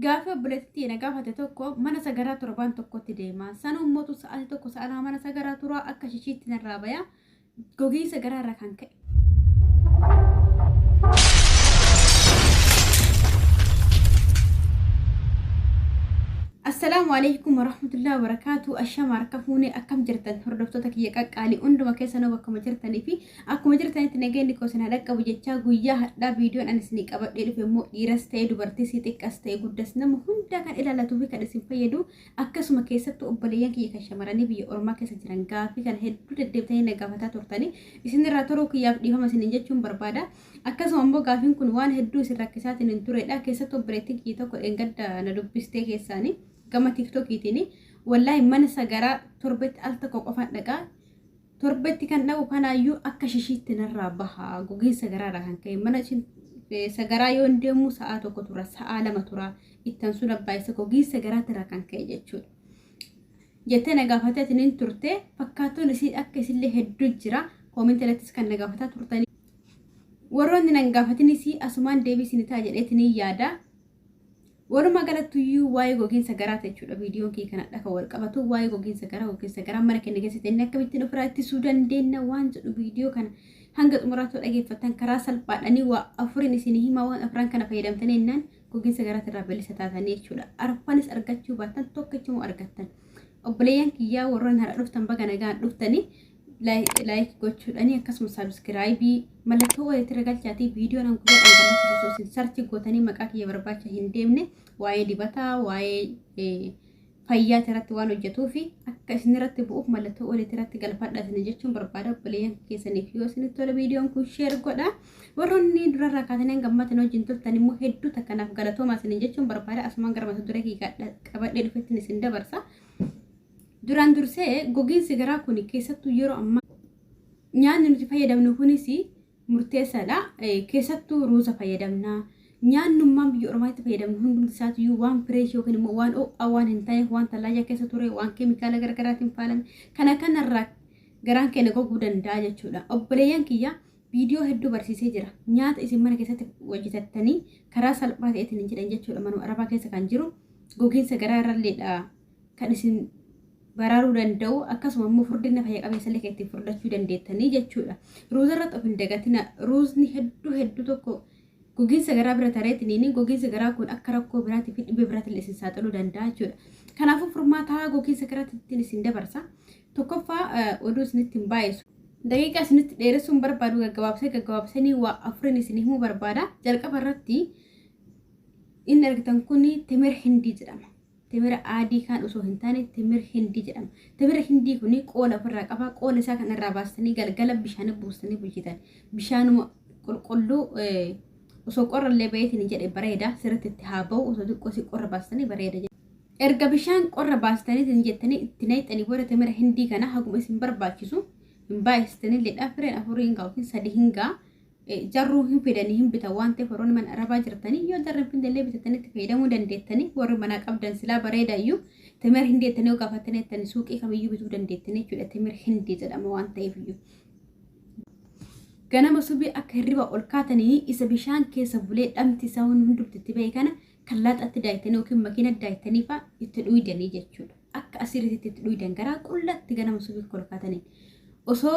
Gaaffii obboleettii na gaafate tokko mana sagaraa torbaan tokkotti deema. Sanuu immoo sa'aatii tokko sa'a lama mana sagaraa turaa akka shishiitti narraa baya. Gogiinsa garaarraa kan ka'e. Assalaamu alaikum warahmatullahi wabarakatuh. Ashama harka fuunee akkam jirtan hordoftoota kiyya qaqqaalii hunduma keessanuu bakkuma jirtanii fi akkuma jirtanitti nageenyi koo isin haa dhaqqabu jechaa guyyaa hadhaa viidiyoon ani isinii qabadhee dhufe immoo dhiiras ta'e dubartiis xiqqas ta'e guddas nama hundaa kan ilaalatuu fi kan isin fayyadu akkasuma keessattuu obboleeyyan kiyya kan shamarranii biyya ormaa keessa jiran gaaffii kana hedduu deddeebitanii na gaafataa turtanii isinirraa turuu kiyyaaf dhiifama isiniin jechuun barbaada. Akkasuma immoo gaaffiin kun waan hedduu isin rakkisaatiin hin turedha. Keessattuu obboleettiin kiyya tokko dheengadda na dubbistee keessaanii gama tiiktokiitiin wallaahi mana sagaraa torbetti al tokko qofaan dhaqaa torbetti kan dhaqu kanaayyuu akka shishiitti narraa baha gogiinsa garaarraa kan ka'e mana sagaraa yoo hin deemu sa'a tokko tura sa'a lama tura ittan sun abbaa isa gogiinsa garaatirraa kan ka'e jechuudha. Jettee na gaafatee hin turte fakkaattoon isii akka isillee hedduu jira koomentii irrattis kan na gaafataa turtanii. Warroonni nan gaafatinis asumaan deebii isin ta'a jedheetiin yaada. Walumaa galattuyyuu waa'ee gogiinsa garaa jechuudha viidiyoon kee kana dhaka wal qabatu waa'ee gogiinsa garaa mana keenya keessatti inni akkamittiin ofirraa ittisuu dandeenya waan jedhu viidiyoo kana hanga xumuraatti dhageeffattan karaa salphaadhaanii waa afuriin isin himaa waan afran kana fayyadamtanii jennaan gogiinsa garaatirraa bilisa taatanii jechuudha. Arfanis argachuu baattan tokkichuma argattan. Obboleeyyan kiyyaa warroon har'a dhuftan baga nagaan dhuftanii like gochuudhaani akkasuma subscribe mallattoo walitti galchaatii viidiyoon an guyyaa dhangala'aa osoo isin search gootanii maqaa kiyya barbaacha hin deemne waa'ee dibataa waa'ee fayyaa irratti waan hojjetuu fi akka isin irratti bu'uuf mallattoo walitti irratti galfadha isin jechuun barbaada obboleeyyan keessaniif yoo isinitti tola viidiyoon kun share godha warroonni durarraa kaatanii hanga ammatti wajjin turtan immoo hedduu takkanaaf galatoomaa isin jechuun barbaada asumaan gara mata duree kiyya qabadhee dhufettiin isin dabarsa. Duraan dursee gogiinsi garaa kun keessattuu yeroo ammaa nyaanni nuti fayyadamnu kunis murteessaadha. Keessattuu ruuza fayyadamna. Nyaannummaan biyya ormaatti fayyadamnu hundumti isaatiyyuu waan fresh yookiin immoo waan ho'aa waan hin taaneef waan tallaajaa keessa ture waan keemikaala garaagaraatiin faalame kana kanarraa garaan keenya goguu danda'a jechuudha. Obboleeyyan kiyya viidiyoo hedduu barsiisee jira. Nyaata isin mana keessatti hojjetattanii karaa salphaa ta'eetiin hin jedhan jechuudha. Manuma arabaa keessa kan jiru gogiinsa garaa irralleedha kan isin baraaruu danda'u akkasuma immoo furdina fayya qabeessa illee kan ittiin furdachuu dandeettanii jechuudha. Ruuza irratti of hin dagatina. Ruuzni hedduu hedduu tokko gogiinsa garaa bira tareetiniin gogiinsa garaa kun akka rakkoo biraatii fi dhibee biraatiin isin saaxiluu danda'a jechuudha. Kanaafuu furmaata gogiinsa garaatti ittiin isin dabarsa. Tokkoffaa oduu isinitti hin baay'isu. Daqiiqaa isinitti dheeressuun barbaadu gaggabaabsee gaggabaabsanii waa afuriin isin himuu barbaada. Jalqaba irratti inni argitan kun timir hindii jedhama. Timira adii kan osoo hin taane timir hindii jedhama. Timira hindii kun qoola ofirraa qaba. Qoola isaa kan irraa baastanii galgala bishaan buustanii bulchitan. Bishaanuma qulqulluu osoo qorrallee baheetiin jedhe bareeda. Sirriitti itti haa bahu osoo xiqqoo si qorra baastanii bareeda. Erga bishaan qorra baastanii jettanii itti naqxanii booda timira hindii kana haguma isin barbaachisu hin baay'istanii leedhaa fireen afurii hin ga'a yookiin sadii hin ga'a. Jarruu hin fidanii hin bitan waan ta'eef warroonni mana arabaa jirtanii yoo jarri hin fidne bitatanii itti fayyadamuu dandeettanii warri manaa qabdan silaa bareeda iyyuu timir hindii jettanii yoo gaafattanii jettanii suuqii kamiyyuu bituu dandeettanii jechuudha. Timir hindii jedhama waan ta'eef iyyuu. Ganama subii akka hirriba ol kaatanii isa bishaan keessa bulee dhamti isaa hundumti itti bahe kana kan laaxatti daayitanii yookiin makiina daayitanii fa'a itti dhuydanii jechuudha. Akka asirratti itti dhuydan garaa qullatti ganama subii ol kaatanii. Osoo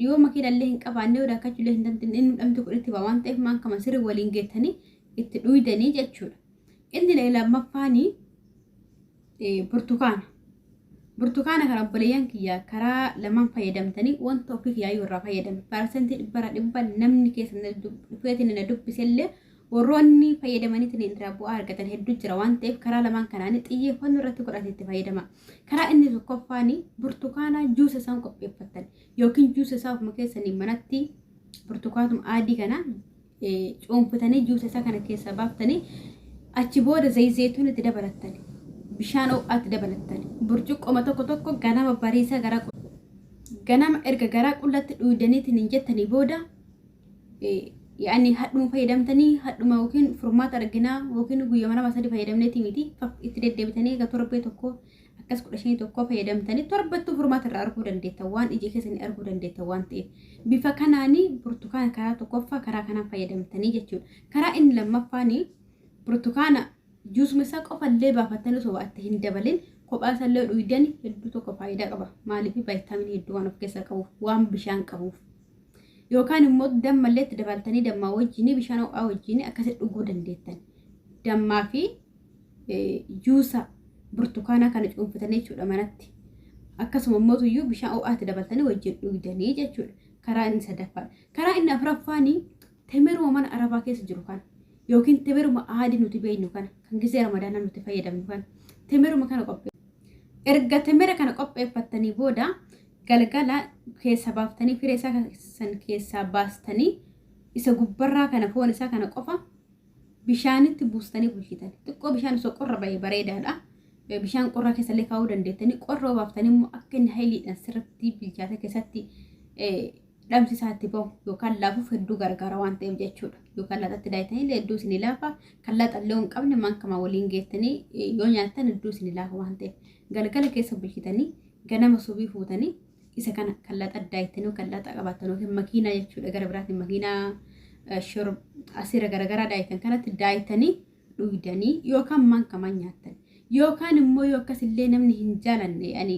yoo makiina illee hin qabaanne yoo daakachuu illee hin dandeenye inni dhamti kun itti ba'a waan ta'eef maan kama sirrii waliin geettanii itti dhuydanii jechuudha. Inni lammaffaanii burtukaana. Burtukaana kana obboleeyyan kiyya karaa lamaan fayyadamtanii wanta ofii kiyyaa irraa fayyadame. Parsantii dhibbarraa dhibba namni keessa dhufeetiin na dubbisellee warroonni fayyadamaniitiin irraa bu'aa argatan hedduu jira waan ta'eef karaa lamaan kanaan xiyyeeffannoo irratti godhate itti fayyadama. Karaa inni tokkoffaan burtukaana juusa isaan qopheeffattan yookiin juusa isaa ofuma keessanii manatti burtukaanuma adii kana cuunfatanii juusa isaa kana keessaa baaftanii achi booda zayituun itti dabalattan bishaan ho'aatti dabalattan burcuqqooma tokko tokko ganama bariisa gara ganama erga garaa qullatti dhuydaniitiin hin jettanii booda yaani hadhuma fayyadamtanii hadhuma yookiin furmaata arginaa yookiin guyyaa lama sadii fayyadamneeti miti itti deddeebitanii egaa torbee tokko akkas 15 tokko fayyadamtanii torbattuu furmaata irraa arguu dandeettan waan ija keessanii arguu dandeettan waan ta'eef bifa kanaanii burtukaana karaa tokkoffaa karaa kanaan fayyadamtanii jechuudha. Karaa inni lammaffaanii burtukaana Juusuma isaa qofallee baafattanii osoo itti hin dabalin kophaa isaallee dhugdan hedduu tokko faayidaa qaba. Maaliif vaayitaaminii hedduu waan of keessaa qabuuf, waan bishaan qabuuf. Yookaan immoo dammallee itti dabaltanii dammaa wajjin, bishaan ho'aa wajjin akkasitti dhuguu dandeettan. Dammaa fi juusa burtukaanaa kana cuunfatanii jechuudha manatti. Akkasuma immoo iyyuu bishaan ho'aatti dabaltanii wajjin dhugdanii jechuudha. Karaa inni sadaffaadha. Karaa inni afuraffaanii temeruma mana arabaa keessa jiru kana yookiin temeruma aadii nuti beeknu kana, kan gisee ramadaanaa nuti fayyadamnu kana, temeruma kana qophee. Erga temera kana qopheeffattanii booda galgala keessa baaftanii, firee isaa san keessaa baastanii, isa gubbarraa kana, foon isaa kana qofa bishaanitti buustanii bulchitan. Xiqqoo bishaan osoo qorra ba'e bareedaadha. Bishaan qorraa keessallee kaa'uu dandeettanii, qorra baaftanii immoo akka inni hayiliidhaan sirriitti bilchaate keessatti dhamsi isaatti bahu yookaan laafuuf hedduu gargaara waan ta'eef jechuudha. Yookaan laxatti daayitanii hedduu isinii laafa. Kan laxallee hin qabne maankamaa waliin geettanii yoo nyaattan hedduu isinii laafa waan ta'eef. Galgala keessa bulchitanii ganama subii fuutanii isa kana kan laxa daayitanii, kan laxa qabaattan yookiin makiinaa jechuudha, gara biraatiin makiinaa asirra garagaraa daayitan kanatti daayitanii dhugdanii yookaan maankamaa nyaattan. Yookaan immoo yoo akkasillee namni hin jaalanne, yani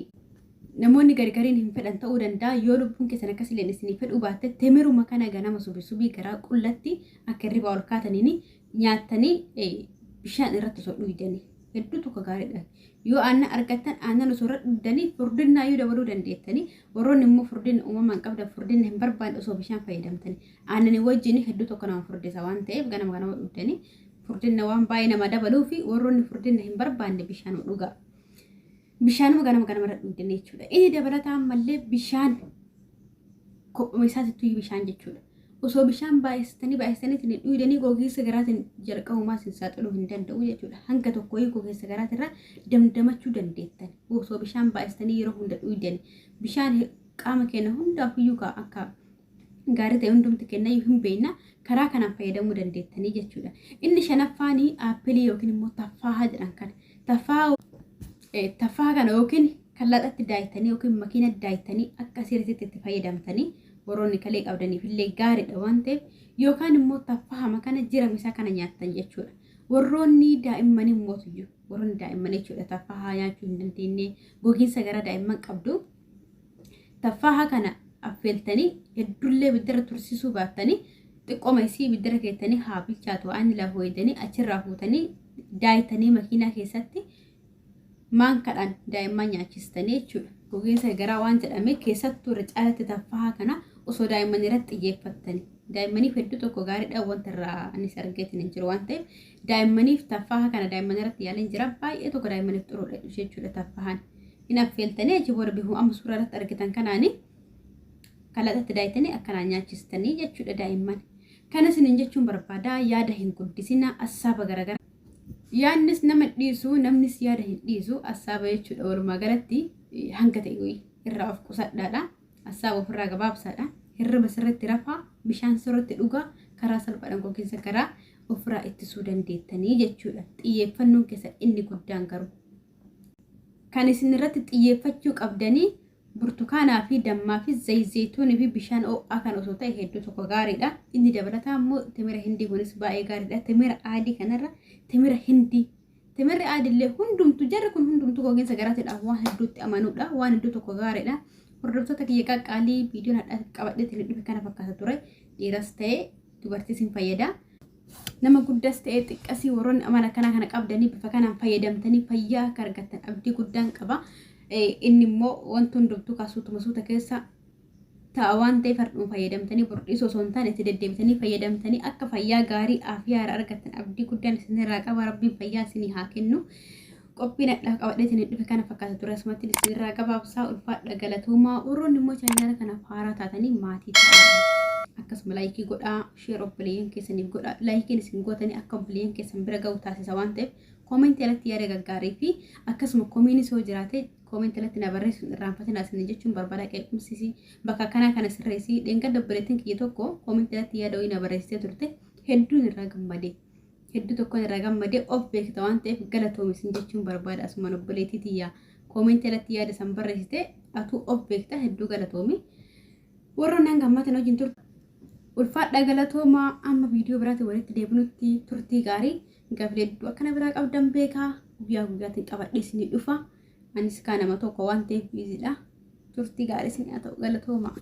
namoonni gargariin hin fedhan ta'uu danda'a, yoo lubbuun keessan akkasillee isinii fedhuu baatte, temeruma kana ganama subi subii garaa qullatti akka hirribaa ol kaataniin nyaattanii bishaan irratti osoo dhugdanii hedduu tokko gaariidha. Yoo aannan argattan aannan osoo irra dhugdanii furdinnaa yoo dabaluu dandeettanii, warroonni immoo furdina uumamaan qabdan furdina hin barbaanne osoo bishaan fayyadamtanii aannanii wajjin hedduu tokko nama furdisa waan ta'eef, ganama ganama dhugdanii furdina waan baay'ee nama dabaluu fi warroonni furdina hin barbaanne bishaan dhugaa. Bishaanuma ganama ganama irra dhugdanii jechuudha. Inni dabalataa ammallee bishaan kophuma isaatitti bishaan jechuudha. Osoo bishaan baay'istanii baay'istanii dhugdanii gogiinsa garaatiin jalqabumaa isin saaxiluu hin danda'u jechuudha. Hanga tokko gogiinsa garaatirraa damdamachuu dandeettan. Osoo bishaan baay'istanii yeroo hunda dhugdanii, bishaan qaama keenya hundaaf iyyuu akka gaarii ta'e hundumti kennayyuu hin beekna, karaa kanaan fayyadamuu dandeettanii jechuudha. Inni shanaffaanii aappilii yookiin immoo taffaahaa jedhan kana. Taffaahaa kana yookiin kan laxatti daayitanii yookiin makiina daayitanii akka sirriitti itti fayyadamtanii warroonni kalee qabdaniif illee gaariidha waan ta'eef, yookaan immoo taffaahama kana jirama isaa kana nyaattan jechuudha. Warroonni daa'immanii mootuyyuu, warroonni daa'immanii jechuudha, taffaahaa nyaachuu hin dandeenye, gogiinsa gara daa'imman qabdu, taffaahaa kana affeeltanii hedduullee ibiddara tursiisuu baattanii xiqqooma isii ibiddara keettanii haa bilchaatu waan lafa hoyitanii achirraa fuutanii daayitanii makiinaa keessatti maankadhaan daa'imman nyaachistanii jechuudha. Gogiinsa garaa waan jedhame keessattuu irra caalatti taffaahaa kana osoo daa'imman irratti xiyyeeffattanii. Daa'immaniif hedduu tokko gaariidha, wanta irraa anis argeetiin hin jiru waan ta'eef, daa'immaniif taffaahaa kana daa'imman irratti yaaliin jira, baay'ee tokko daa'immaniif xuruudha jechuudha taffaahaan. Hin affeeltanii achi booda bifuma amma suuraa irratti argitan kanaani kalaxatti daayitanii akkanaan nyaachistanii jechuudha daa'imman. Kana isiniin jechuun barbaada, yaada hin guddisina, assaaba garaagaraa. Yaadnis nama dhiisu, namnis yaada hin dhiisu, assaaba jechuudha. Walumaa galatti hanga ta'e irraa of qusadhaadha. Assaaba ofirraa gabaabsaadha. Hirriba sirriitti rafaa, bishaan sirriitti dhugaa, karaa salphaadhaan gogiinsa garaa ofirraa ittisuu dandeettanii jechuudha. Xiyyeeffannoon keessa inni guddaan garuu kan isin irratti xiyyeeffachuu qabdanii burtukaanaa fi dammaa fi zayituunii fi bishaan ho'aa kan osoo ta'e hedduu tokko gaariidha. Inni dabalataa immoo timira hindii kunis baay'ee gaariidha. Timira adii kanarra timira hindii. Timirri adiillee hundumtu, jarri kun hundumtu gogiinsa garaatiidhaaf waan hedduutti amanuudha. Waan hedduu tokko gaariidha. Hordoftoota kiyya qaqqaalii, viidiyoon hadhaa qabadhee dhufe kana fakkaata ture. Dhiiras ta'e dubartiis hin fayyada. Nama guddaas ta'e xiqqasii, warroonni amala kanaa kana qabdanii bifa kanaan fayyadamtanii fayyaa akka argattan abdii guddaan qaba. Inni immoo wanti hundumtuu kaasuutuma suuta keessa ta'a waan ta'eef, hardhuma fayyadamtanii bordhiisoo osoo hin taane itti deddeebitanii fayyadamtanii akka fayyaa gaarii afiyaa irraa argattan abdii guddaan isinirraa qaba. Rabbiin fayyaa isinii haa kennu. Qophiin hadhaa qabadheetiin dhufe kana fakkaata ture, asumatti isinirraa gabaabsaa. Ulfaadha, galatoomaa. Warroonni immoo chaanala kanaaf haaraa taatanii maatii ta'aa. Akkasuma like godhaa, share obboleeyyan keessaniif godhaa. Likeiin isin gootanii akka obboleeyyan keessan bira ga'u taasisa waan ta'eef, comment irratti yaada gaggaarii fi akkasuma komiinis yoo jiraate comment irratti na barreessuun irraanfatina isin jechuun barbaada. Qeequmsisi bakka kanaa kana sirreessii, dheengadda obboleettiin kiyya tokko comment irratti yaada wayii na barreessitee turte, hedduun irraa gammadee. Hedduu tokkoon irraa gammadee, of beekta waan ta'eef galatoomi isin jechuun barbaada. Asumaan obboleettii tiyyaa comment irratti yaada san barreessite, atuu of beekta, hedduu galatoomi. Warroonni hanga ammaatiin wajjin turte ulfaadha, galatoomaa. Amma viidiyoo biraatti walitti deebinutti turtii gaarii. Gaafilee hedduu akkana biraa qabdan beekaa guyyaa guyyaatiin qabadhee isinii dhufa. Anis kaa nama tokko waan ta'eef biiziidha. Turtii gaarii isin haa ta'u, galatooma.